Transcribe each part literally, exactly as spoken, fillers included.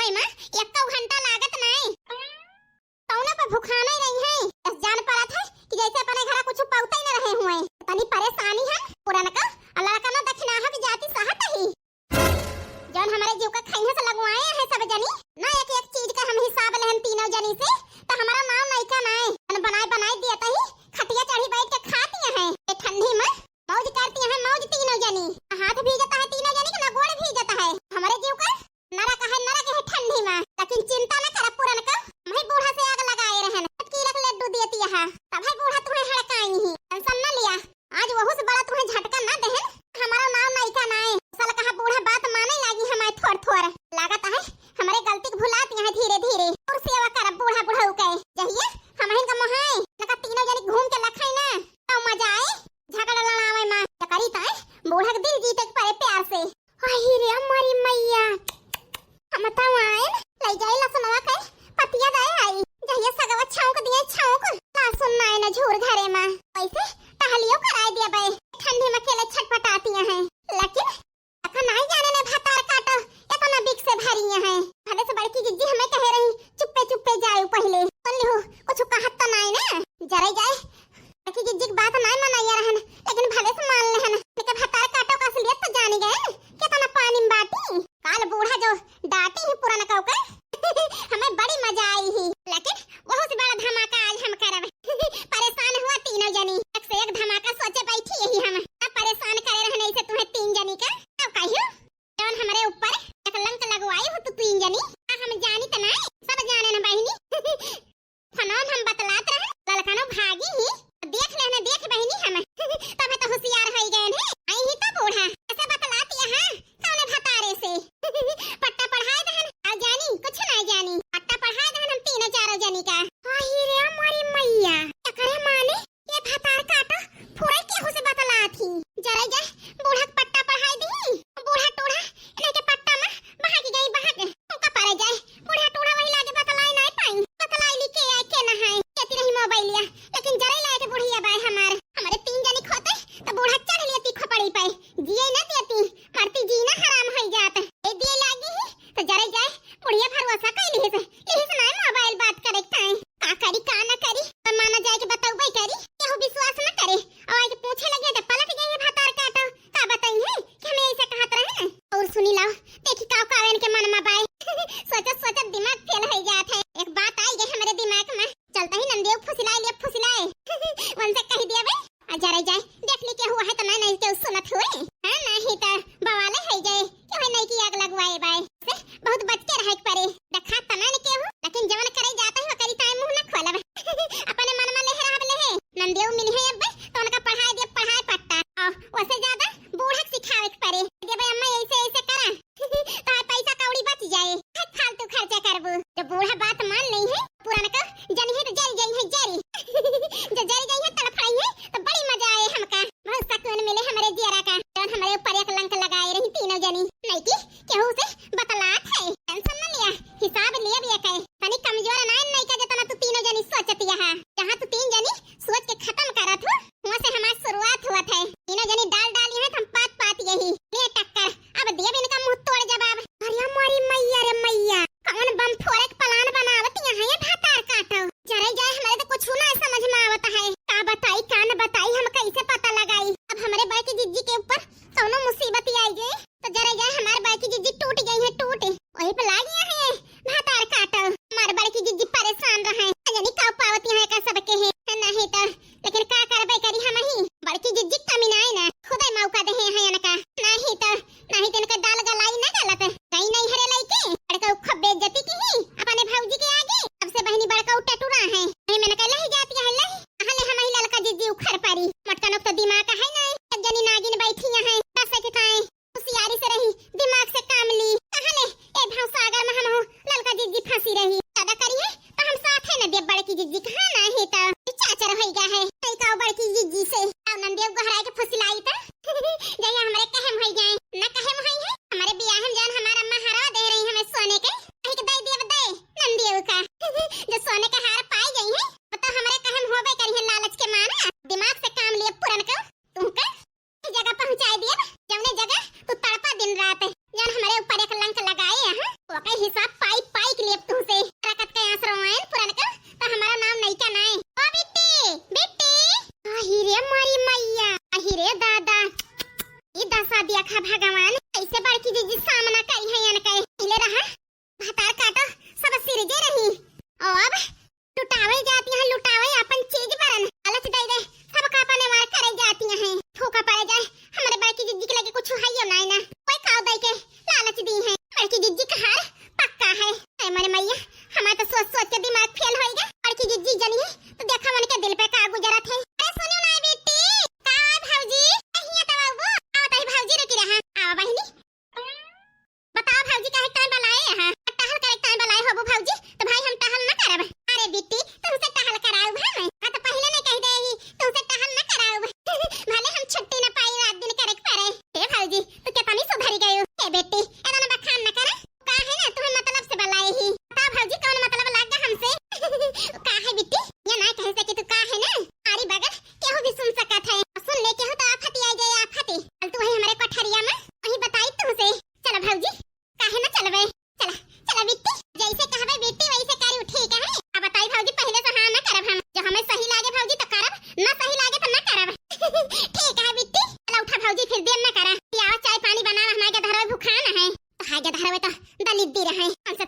एमा एक्को घंटा लागत नाई। तौना पे भुखाने रही है। बस जान परत है कि जैसे अपने घरा कुछ पौते ही न रहे हुए। तनी परेशानी है पुरनका, और लड़का ना दक्षिणा भी जाति सहत ही। जौन हमरे जीव का खइहे से लगवाए हैं सब जनी, ना एक एक चीज का हम हिसाब लेहन तीनों जनी से, तो हमारा नाव नइका नाय। जौन बनाए बनाए दिया तही, खटिया चढ़ी बैठ के खाती हैं। ये ठंडी में मौज करती हैं, मौज तीनों जनी। ना हाथ भीजता है तीनों जनी के, ना गोड़ भीजता है। हमरे जीव का नरक है, नरक है ठंडी में। लेकिन चिंता न कर पुरनका, मैं बूढ़ा से आग लगाए रहन। की लक लड्डू दियती है, तब है बूढ़ा तुम्हें हड़काई ही। टेंशन न लिया, आज वहू से बड़ा तुम्हें झटका ना देहन, हमारा नाव नइका नाय। साला कहा बूढ़ा बात माने लागी हमारे थोर थोर। लागत है हमरे गलती के भुलाती है धीरे धीरे। और सेवा करब बूढ़ा बुढ़ऊ के। जहिए हमहिन का मोहाए, लका तीनों जनी घूम के लखाई ना, तो मजा आए झगड़ा लड़ावे में। करी ताए बूढ़ा के दिल जीते के पड़े प्यार से। अही रे हमारी मैया, हम तो आए न, ले जाए लसनवा के पतिया दे आई। जहिए सगवा छौंक दिए छौंक, लहसुन नाय न झूर घरे में। वैसे टहलियो कराए दिया बे, ठंडी में अकेले छटपटाती हैं। लेकिन अखा नाय जाने ने भतार काटो, इतना बिक से भरी हैं। भले से बड़की जिज्जी हमें कहे रही, चुप्पे चुप्पे जाए पहले। सुन लिहो, कुछ कहत तो नाय ना, जरे जाए। बड़की जिज्जी की बात नाय मनाइया रहन, लेकिन भले से मान लेहन। लेकिन भतार काटो का असलियत तो जानी गए, कितना पानी में बाटी। काल बूढ़ा जो डांटी ही पुरनका के, हमें बड़ी मजा आई ही। लेकिन वहू से बड़ा धमाका आज हम करब। परेशान हुआ तीनों जनी, एक से एक धमाका सोचे बैठी यही हम। अब परेशान करे रहने से तुम्हें तीन जनी का, तब कहियो जौन हमरे ऊपर कलंक लगवाई हो तू तीन जनी। आ हम जानी त नाय, सब जाने न बहिनी। फोनवा में हम बतलात रहे, ललकनो भागी ही, देख लेने, देख बहिनी हम। तब तो होशियार होई गए हैं, आई ही तो बूढ़ा। ऐसे बतलात यहाँ, कौने भतारे से? पट्टा पढ़ाए दहन, आ जानी, कुछ ना जानी। पट्टा पढ़ाए दहन हम तीनों चारों जनी का। आही रे हमारी मैया, एकरे माने ये भतार काटो, फुरे केहू से बतलात ही। जरे जाए, बूढ़ा के पट्टा पढ़ाई दी। बूढ़ा टूढ़ा, इन्हें के पट्टा में बहा के गई, बहा के। उनका परे जाए, बूढ़ा टूढ़ा वही लागे बतलाई नाय पाई। बतलाई ली के आए, के ना है। कहती रही मोबाइलिया, लेकिन जरे लाए के बुढ़िया बाय हमार। हमारे तीन जनी खोते, तो बूढ़ा चढ़ लेती खोपड़ी पे। जिए ना देती, मरती जीना हराम होई जात। ए दिए लागी ही, तो जरे जाए, बुढ़िया भरोसा कई लिहिस, लिहिस नाय मोबाइल बात करे के ताई। का करी, का ना करी, तो माना जाए के बतौबे करी, केहू विश्वास न करे। और आके पूछे लगे तो पलट गई है भतार काटो, का बताई है कि हमें ऐसे कहत रहे। और सुनी लाओ, देखी का का इनके मन में बाय। सोचत सोचत दिमाग फेल हो जात है। एक बात आई गई हमारे दिमाग में, चलता ही नंदियो फुसिलाए लिए फुसिलाए। उनसे कह दिया बे, आ जरे जाए, देख ली के हुआ है तो मैं नहीं के सुनत हुए। हाँ, नहीं तो बवाले है जाए, के हुए नहीं की आग लगवाए बाय। से बहुत बच के रहे के परे। देखा तना ने केहू, लेकिन जवन करे जाता है वो करी ताई मुंह न खोलब। अपने मन में लेहे रहब लेहे। नंदियो मिली है अब, तो उनका पढ़ाई दे, पढ़ाई पट्टा। और वैसे ज्यादा बूढ़ा के सिखावे के परे। दे भाई अम्मा ऐसे ऐसे करा। तो पैसा कौड़ी बच जाए। है फालतू खर्चा करबू। जब बूढ़ा बात मान नहीं है, पुराना का जनी है तो जरी जरी है जरी। जो जरी जरी है तड़फड़ाई है तो बड़ी मजा आए हमका। बहुत सुकून मिले हमारे जियरा का। जौन हमारे ऊपर एक लंक लगाए रही तीनों जनी। नहीं की केहू से बतलात है। टेंशन न लिया, हिसाब लिया भी एक है। तनी कमजोर ना नहीं का जितना तू तीनों जनी सोचती है। जहाँ तू तीन जनी सोच के खत्म करत हो, वहाँ से हमार शुरुआत हुआ है। तीनों जनी डाल डाली है तो हम पात पात यही। ले टक्कर, अब दिए भी इनका मुंह तोड़ जवाब। अरे मोरी मैया रे मैया, कौन बम फोड़े के प्लान बनावत यहाँ ये भतार काटो। जरे जाए हमारे तो कुछ ना समझ में आवत है। का बताई, का न बताई, हम कैसे पता लगाई। अब हमारे बड़की जिज्जी के ऊपर कौनो मुसीबत आई गई तो जरे जाए हमार बड़की जिज्जी टूट गई है, टूट। वही पे लाग गया है भतार काटो। हमार बड़की जिज्जी परेशान रहे, जानी का पावत यहाँ का सबके है, नहीं तो लेकिन का करबे करी हम ही। बड़की जिज्जी कमी नाई ना, खुदे मौका दे है इनका। नहीं तो, नहीं तो इनका दाल गलाई ना गलत। कहीं नहीं हरे लइके, बड़का उखा बेइज्जती की ही, अपने भौजी के आगे। अब से बहनी बड़का उठा टुरा है। नहीं मैंने कहा लही जाती है लही। अहले हम ही ललका जिज्जी उखर पारी। मटका नोक तो दिमाग है नहीं। एक जनी नागिन बैठी है, बस के खाए। होशियारी से रही, दिमाग से काम ली। कहाँ ले? ए भाव सागर में हम हो, ललका जिज्जी फंसी रही। ज्यादा करी है, तो हम साथ है न देव बड़की जिज्जी। कहाँ ना है तो चाचर होई गया है। कई का बड़की जिज्जी से। आओ नंदेव गहराए के फुसिलाई तो। जय हमरे कहम होई गए। न कहम होई है, हमारे बियाह में जान हमारा अम्मा हरा दे रही हमें सोने के। कहीं के दे देव दे, नंदेव का। जो सोने का हार पाई गई है, वो तो हमारे कहम होबे करी है लालच के मारा। दिमाग से काम लिए पुरन को। तुमका जगह पहुंचाए दिए, जौने जगह तू तड़पा दिन रात, जौन हमरे ऊपर एक लंक लगाए हैं, ओकर हिसाब पाई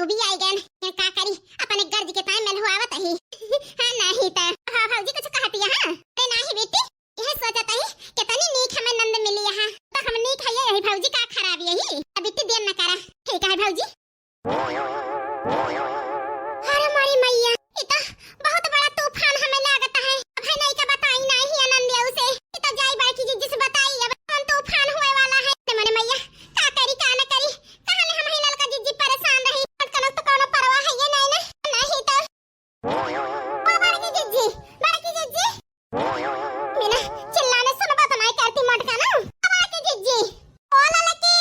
वो भी आई गए। ये का करी, अपने गर्ज के ताई मेल हुआवत ही। हाँ, नाही त। हाँ भौजी, कुछ कहती है? हाँ, अरे नाही बेटी, यह सोचत ही कितनी नीक हमें नंद मिली है। तो हम नीक है यही भौजी, का खराब यही? अब इतनी देर न करा। ठीक है भौजी। अरे मोरी मैया, ई त बहुत बड़ा तूफान हमें लागत है। अब है नहीं का बताई नाही आनंद आऊ से। ई त जाई बड़की जिज्जी से बताई, अब कौन तूफान होए वाला है। अरे मोरी मैया, का करी का न करी, कहाँ ले हम ही ललका जिज्जी परेशान रही। कनक तो कौनो परवाह है ये नहीं ना, नहीं तो। ओ बड़की जिज्जी, बड़की जिज्जी। मीना, चिल्लाने सुनबा तो नहीं करती मोटका ना। ओ बड़की जिज्जी। ओ ललकी,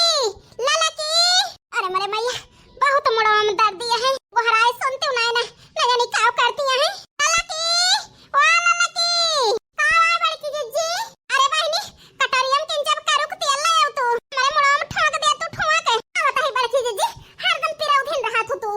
ललकी। अरे मोरे मैया, बहुत मुड़वा में दर्द दिया है। गोहराए सुनती हूँ नहीं ना, न जानी का करती है। ललकी, ओ ललकी। का हुआ बड़की जिज्जी? अरे बहिनी, कटोरिया में किंचब करुक तेल ले आओ तू। मोरे मुड़वा में ठोक दे तू ठोक। का होता है बड़की जिज्जी? हरदम पिराऊ दिन रहा तू तू।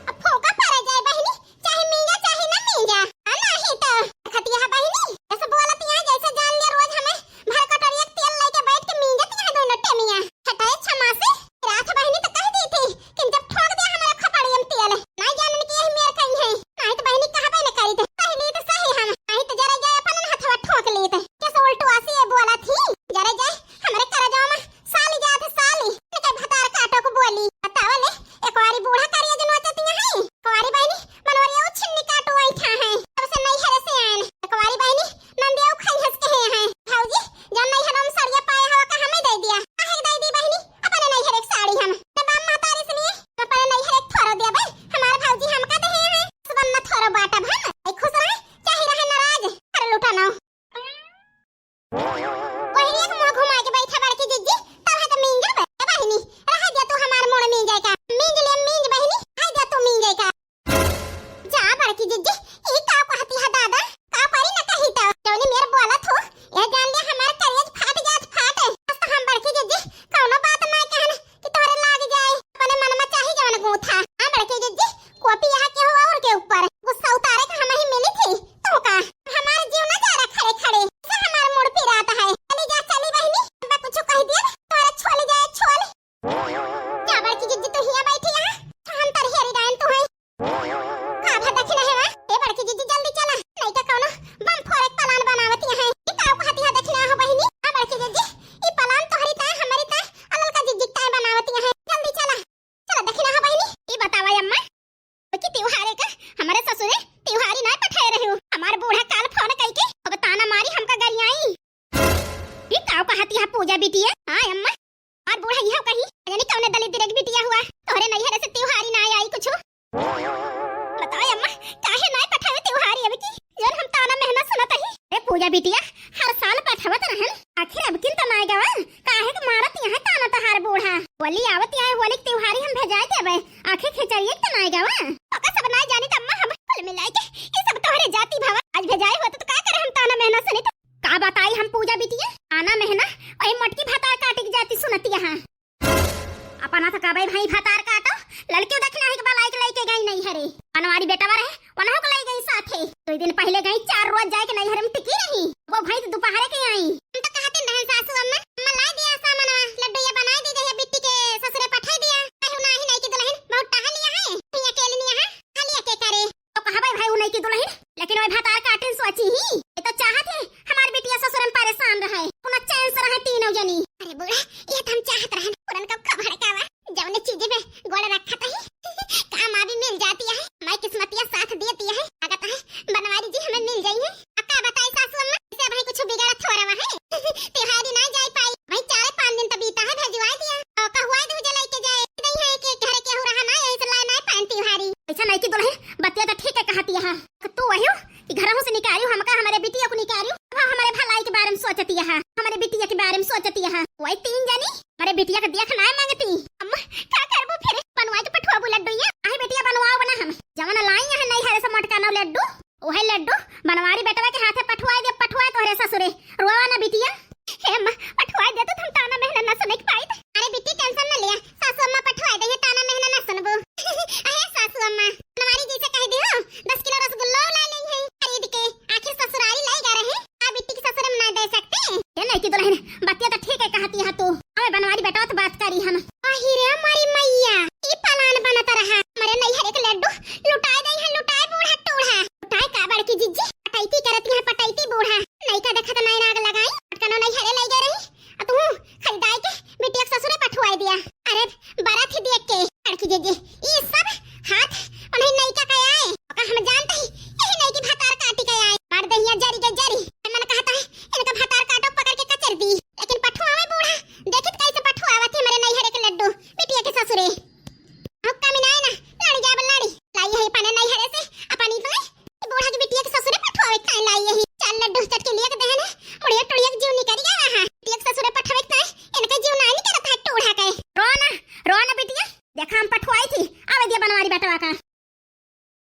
अब फूंका परे जाए बहिनी, चाहे मींजा चाहे ना मींजा। आ नाही तो खतिया है बहिनी, ऐसे बोलत यहाँ जैसे जान ले रोज हमें भर कटोरिया के तेल लेके बैठ के मींजत यहाँ दोनों टेमिया। हटाए क्षमा से रात बहिनी तो कह दी थी कि जब ठोक दिया हमारे खपड़िया में तेल, नहीं जानन कि यही मेर कहीं है। नहीं तो बहिनी कहबे न करी थे, कह ली तो सही हम, नहीं तो जरा जाए अपन हथवा ठोक ली थे। कैसे उल्टू आसी ये बोला थी, जरा जाए हमारे करजवा में साली जात है, साली। इनके भतार काटो को बोली। बतावा ले, एक वारी बूढ़ा करिया जो नोचतिया है। एक वारी बहिनी, मनोरिया उ छिन्नी काटो आई था है। तब से नहीं हरे से आन। एक वारी बहिनी, नंदिया उ खाई हंस के है, है। भौजी, जब नहीं हरम सड़िया पाया हवा का हमें दे दिया। काहे दे दी बहिनी? अपने नहीं हरे साड़ी हम। तब हम महतारी सुनिए, अपने नहीं हरे थोरो दिया भाई। हमारे भौजी हमका दे है। सुबह न थोरो बाटा भाई। ए खुश रहे, चाहे रहे नाराज। अरे लूटा ना। वही एक मुंह घुमा के बैठा बड़की जिज्जी, तब है तो मींजब। ए बहिनी, रह जा तू हमार मुड़ मींजे का। मींज ले मींज बहिनी, रह जा तू मींजे का। जा बड़की जिज्जी, ई का कहती है दादा? का करी न कही तो। जौनी मेर बोलत हो, यह जान ले हमार करेज फाट जात फाट। बस तो हम बड़की जिज्जी, कौनो बात ना कहन कि तोहरे लाग जाए। अपने मन में चाही जवन गूथा। हाँ बड़की जिज्जी, कॉपी यहाँ के हो और के ऊपर। गुस्सा उतारे का हम ही मिली थी। तो का? हमार जीव ना जा रहा खड़े खड़े। से हमार मुड़ पिरात है। चली जा, चली बहिनी। अब कुछ कह दिया, तोहरा छोल जाए, छोल। जा बड़की जिज्जी, तू हिया बैठी यहाँ। हम तर हेरी डायन तू है। का भा दखिना है वा? ए बड़की जिज्जी, जल्दी चला। नहीं तो कौनो बम फोड़े के प्लान बनावती है। ई का कहती है दखिना हो बहिनी? आ बड़की जिज्जी, ई प्लान तोहरी ताय, हमारी ताय, आ ललका जिज्जी ताय बनावती है। जल्दी चला। चला दखिना हो बहिनी। ई बतावा अम्मा, कि त्योहारे का हमारे ससुरे त्योहारी ना पठाए रहे हो। हमार बूढ़ा काल फोन कई के अब ताना मारी हमका गरियाई। ई का कहती है पूजा बिटिया? हाँ अम्मा, हमार बूढ़ा यह कही, जानी कौने दलित दिरे के बिटिया हुआ, तोहरे नैहरे से त्योहारी ना आई कुछ। बताओ अम्मा, काहे ना पठावे त्योहारी अब की? जौन हम ताना मेहना सुनत ही। ए पूजा बिटिया, हर साल पठावत रहन, आखिर अब किन त ना गवा? काहे के मारत यहाँ ताना तहार बूढ़ा? होली आवत यहाँ, होली के त्योहारी हम भेजाए देबे, आखिर खिचड़िए के त ना गवा? ओका सब ना जानी त अम्मा, हम कुल मिलाए के ये सब तोहरे जाति भवा। आज भेजाए होत तो का करे हम ताना मेहना सुनित? का बताई हम पूजा बिटिया, ताना मेहना वही मोटकी भतार काटी के जाति सुनत यहाँ। अपना तो कबे भाई भतार काटो, लड़के दखिना है के बलाई के लेके गई नैहरे। बनवारी बेटवा रहे, वनहु के लाई गई साथे। दो दिन पहले गई, चार रोज जाए के नैहरे में टिकी रही। वो भाई तो दोपहरे के आई। हम तो कहते नहीं सासू अम्मा, अम्मा लाई दिया सामानवा, लड्डू ये बनाए दी, जहिया बिट्टी के ससुरे पठाई दिया। कहू नाही नहीं की दुल्हन, बहुत टहलिया है, नहीं अकेले नहीं है, खाली अके करे। तो कहबे भाई उ नइकी दुलहिन, लेकिन वही भतार काटिन सोची ही। ये तो चाहत ही हमार बिटिया ससुर में परेशान रहे, अपना चैन से रहे तीनों जनी। अरे बूढ़ा, ये तो हम चाहत रहन, पुरन कब का भड़कावा, जौने चीज में गोड़ रखत ही, काम आवी मिल जाती है। हमारी किस्मतिया साथ देती है, अगर तो है बनवारी जी हमें मिल जाई है। अब का बताई सासू अम्मा, इसे भाई कुछ बिगड़त हो रहा है। त्योहारी ना जाए पाई, भाई चार पाँच दिन तो बीता है, भेजवाए दिया। और कहुआए दू जलाई के जाए, नहीं है कि घरे केहू रहा ना, यही से लाए ना पान त्योहारी। ऐसा नहीं की दुलहिन, बतिया तो ठीक है कहती है। तू वही हो कि घरहू से निकाली हमका, हमारे बीच ई सब हाथ उन्हीं नइका का आए। ओका हम जानत ही, यही नइकी भतार काटी का आए। मार देहिया जरी के जरी।